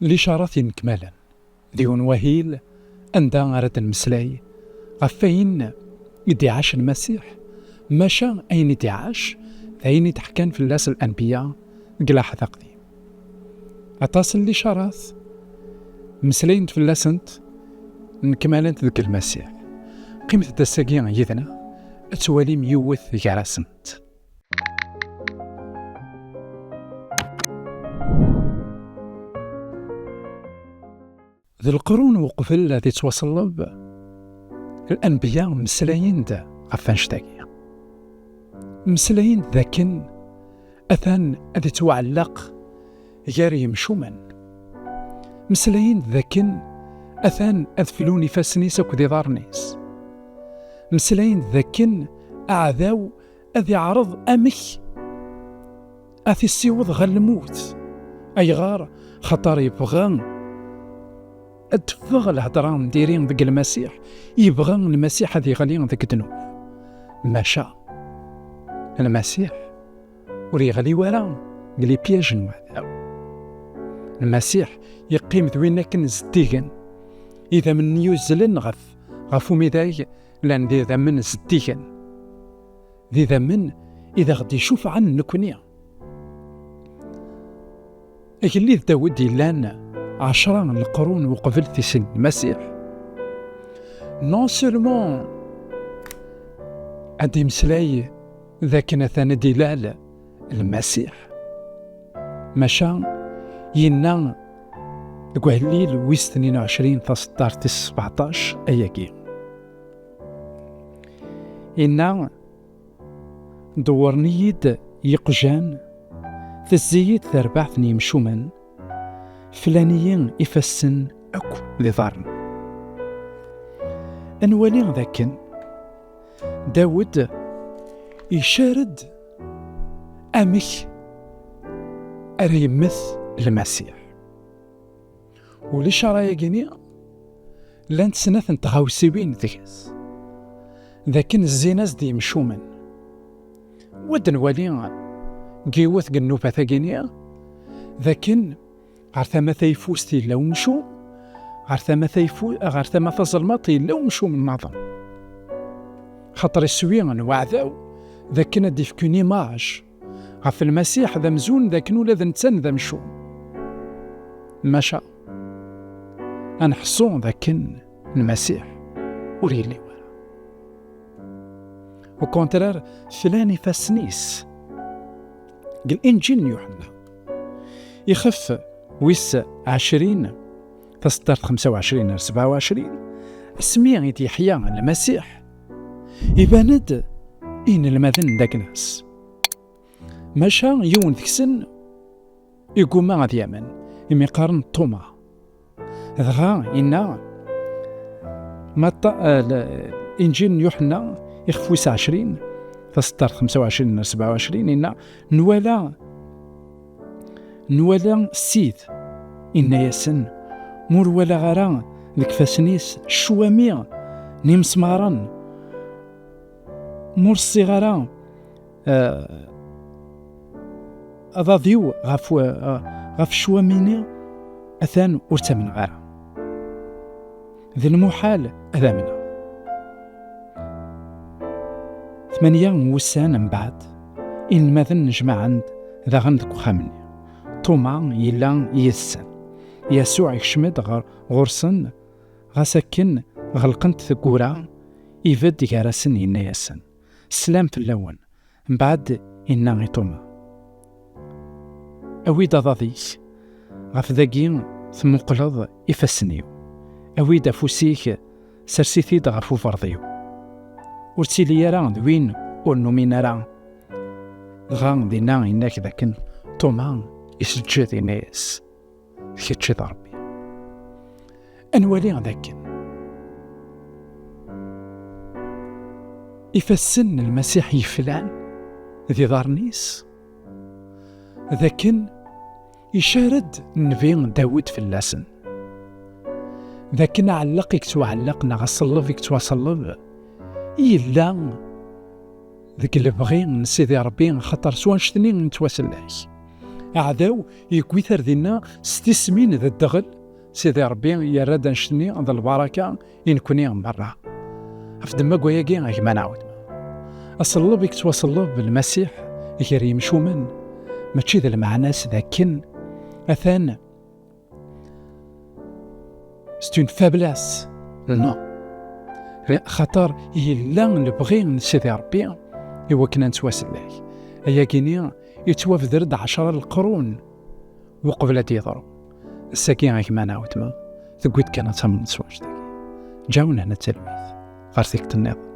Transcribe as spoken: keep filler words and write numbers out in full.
Licarat inekmalen d yiwen wahil anda ara d-nemmeslay ɣef wayen i d-iɛac Lmasiḥ, maca ayen i d-iɛac d ayen i d-ḥkan fell-as lanbiya deg Laḥed Aqdim. Aṭas n licarat meslayent fell-asent, nekmalent deg Lmasiḥ. Qqimet-d ass-agi yid-neɣ ad twalim yiwet gar-asent. D lqrun uqbel ad ittwaṣelleb, lanbiya mmeslayen-d ɣef wanect-agi. Mmeslayen-d dakken atan ad ittwaɛelleq gar yemcumen. Mmeslayen-d dakken atan ad flun ifassen-is akked iḍarren-is. Mmeslayen-d dakken aɛdaw ad iɛreḍ amek ad t-issiweḍ ɣer lmut. Ayɣer? Xaṭer yebɣa ad teffeɣ lhedra n diri deg Lmasiḥ, yebɣa Lmasiḥ ad yeɣli deg ddnub. Maca Lmasiḥ ur yeɣli wara deg les pièges n uɛdaw. Lmasiḥ yeqqim d win akken zeddigen, idammen yuzzlen ɣef, ɣef umidag llan d idammen zeddigen, d idammen i d aɣ-d-icufɛen nekkni. Agellid Dawed yellan ɛecra n leqrun uqbel tisin n Lmasiḥ, non seulement ad d-imeslay d akken atan ad d-ilal Lmasiḥ, maca yenna deg uhellil wis tnin u ɛecrin taseddart tis sbeɛṭac ayagi. Inna: "Dewwren-iyi-d yiqjan, tezzi-yi-d terbaɛt n yimcumen, flan-iyi ifassen akk d iḍarren." Ad nwali dakken Dawed icar-d amek ara yemmet Lmasiḥ. Ulac ara yagini, llant snat n tɣawsiwin deg-s, d akken zzin-as-d yimcumen. Wa d-nwali deg yiwet n nnubat-agini, d akken ɣer tama tayeffust yella umcum, ɣer tama tayeffu-, ɣer tama tazelmaḍt yella umcum nnaḍen. Xaṭer iswi n uɛdaw d akken ad d-ifk une image ɣef Lmasiḥ d amzun d akken ula d netta d amcum. Maca, ad nḥessu d akken Lmasiḥ ur yelli wara. Au contraire, flan ifassen-is. Deg Linǧil n Yuḥenna, ixef wis ɛecrin, taseddart xemsa u ɛecrin ar sebɛa u ɛecrin, asmi i d-yeḥya Lmasiḥ, iban-d i yinelmaden d agnas. Maca yiwen deg-sen igumma ad yamen, imi qqaren Ṭuma. Dɣa inna, Matta-, eh, l-, Inǧil n Yuḥenna, ixef wis ɛecrin, taseddart xemsa u ɛecrin ar sebɛa u ɛecrin, inna: "Nwala, nwala Ssid." Inna-yasen: "Ma ur walaɣ ara deg ifassen-is ccwami n imesmaren, ma ur ssiɣ ara eh, aḍad-iw ɣef, eh, ɣef ccwami-nni, atan ur ttamneɣ ara. D lmuḥal ad amneɣ." Tmanya n wussan mbeɛd, inelmaden jemɛen-d daɣen deg uxxam-nni. Ṭuma yella yid-sen. Yasuɛ ikcem-d ɣer, ɣur-sen, ɣas akken ɣelqent teggura, ibedd gar-asen, yenna-yasen: "Slam fell-awen." Mbeɛd inna i Ṭuma: "Awi-d aḍad-ik, ɣef dagi temmuqleḍ ifassen-iw. Awi-d afus-ik, sers-it-id ɣef uberḍ-iw. Ur ttili ara d win ur numin ara." Dɣa dinna inna-k dakken Ṭuma iseǧǧed, inna-yas: "D kečč i d Ṛebbi." Ad nwali dakken ifassen n Lmasiḥ yeflan d iḍarren-is, d akken icar-d nnbi Dawed fell-asen, d akken aɛelleq i yettwaɛelleq neɣ aṣelleb i yettwaṣelleb yella deg lebɣi n Sidi Ṛebbi, axaṭer s wanect-nni i nettwasellek. Aɛdaw yewwi-t ar dinna s tismin d ddeɣel. Sidi Ṛebbi yerra-d annect-nni d lbaraka i nekni merra. Ɣef ddemma n wayagi, a gma nɛawed, aṣelleb i yettwaṣelleb Lmasiḥ gar yimcumen, mačči d lmeɛna-s d akken atan c'est une faiblesse. Non. Xaṭer yella lebɣi n Sidi Ṛebbi i wakken ad nettwasellek. Ayagi-ni yettwabder-d ɛecra leqrun uqbel ad d-yeḍru. Ass-agi, a gma nɛawed, tewwi-d kan ad tamneḍ s wanect-agi. Ǧawnen ad talwit ɣer tikkelt nniḍen.